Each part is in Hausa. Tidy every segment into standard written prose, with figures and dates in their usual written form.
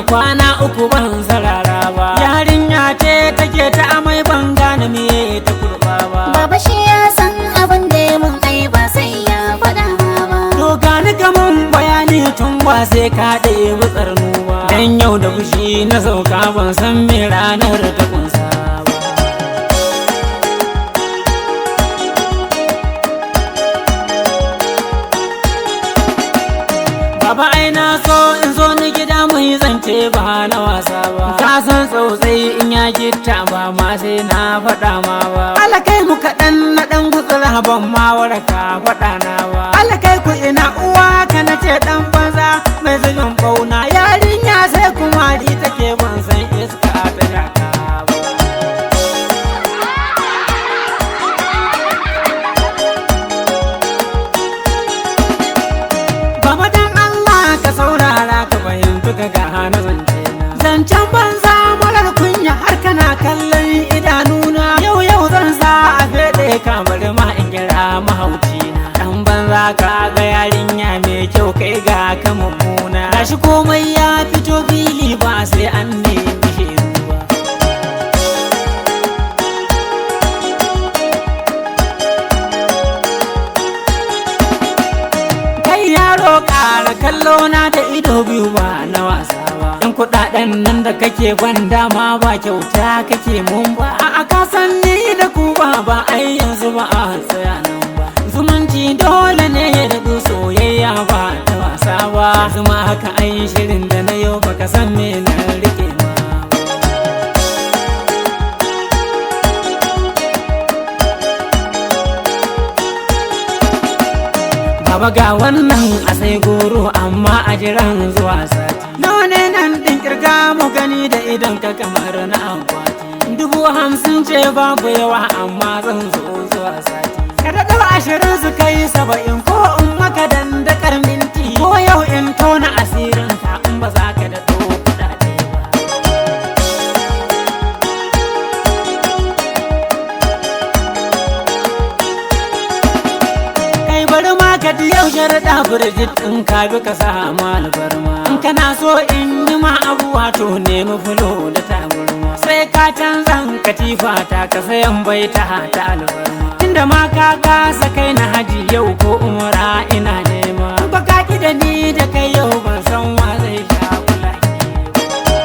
kwana uku ban sarara ba. Yarinya ce take ta amai, ban gane me ta kurba ba. Baba shi ya san abin da ya mun, ai ba sai ya faɗa ba. To gani kaman bayani tun ba sai ka ɗebi tsarnu ba. Dan yau da fushi na sauka, ban san me ranar ta kunsa ba. Baba, ai na so in zo ni gida mu yi zance ba na wasa ba. Ka san tsautsayi in ya gitta ba ma sai na faɗa ma ba. Alakai mu kaɗan na ɗan gutsura, ban ma waraka faɗa na ba. Alakai ku ina uwa ka na ce ɗan banza mai zubin ɓauna, yarinya sai kuma ri take, ban san iska ta shaka ba. Baba, dan Allah ka saurara ka fahimci ka ga hana zance na. Zancen banza marar kunya har kana kallon idanuna. Yau yau zan sa a feɗe ka, bari ma in kira mahauci na. Dan banza, ka ga yarinya mai kyau, kai ga ka mummuna. Gashi komai ya fito fili, ba sai an nemi shaidu ba. Kai yaro, ƙara kallo na da ido biyu ba na wasa ba. Yan kuɗaɗen nan da kake ban dama ba kyauta kake mun ba. A'a, ka san ni da ku ba ba ai yanzu ba a tsaya nan ba. Zumunci dole ne ya daɗu, soyayya ba ta wasa ba. Zuma haka ai shirin da na yau baka san me na rike ma ba. Baba, ga wannan a sai goro, amma a jiran zuwa sati. Nawa ne nan ɗin? Kirga mu gani da idan ka kamar na akwati. 50,000 ce, babu yawa, amma zan zo zuwa sati. Ka daɗo 20 su kai 70, ko in maka dandakar minti. Ko yau in tona asirin ka in ba za ka daɗo kuɗaɗe ba. Kai, bari ma ka ji yau sharaɗa Birjit, in ka bi ka samu alfarma. In kana so in yi ma abu, wato nemi fulo da taburma. Sai ka canza katifa ta, ka sayan bai ta ta alfarma. Tunda ma ka kasa kai na haji yau ko umra ina nema. In ba ka ki da ni da kai yau, ban san wa zai sha kulaki ba.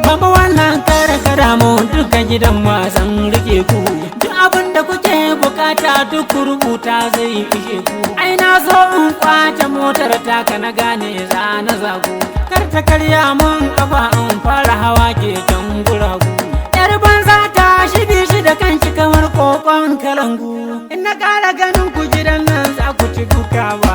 Baba, wannan kare kada mu duka gidan wasan rike ku. Duk abin da kuke bukata duk ku rubuta, zai ishe ku. Ai na so in kwace motar taka, na gane za na zagu. Kar ta karya mun kafa in fara hawa keken guragu. Yar banza, ta shi shi da kanki kamar kokon kalangu. In na kara ganin ku gidan nan za ku ci duka ba.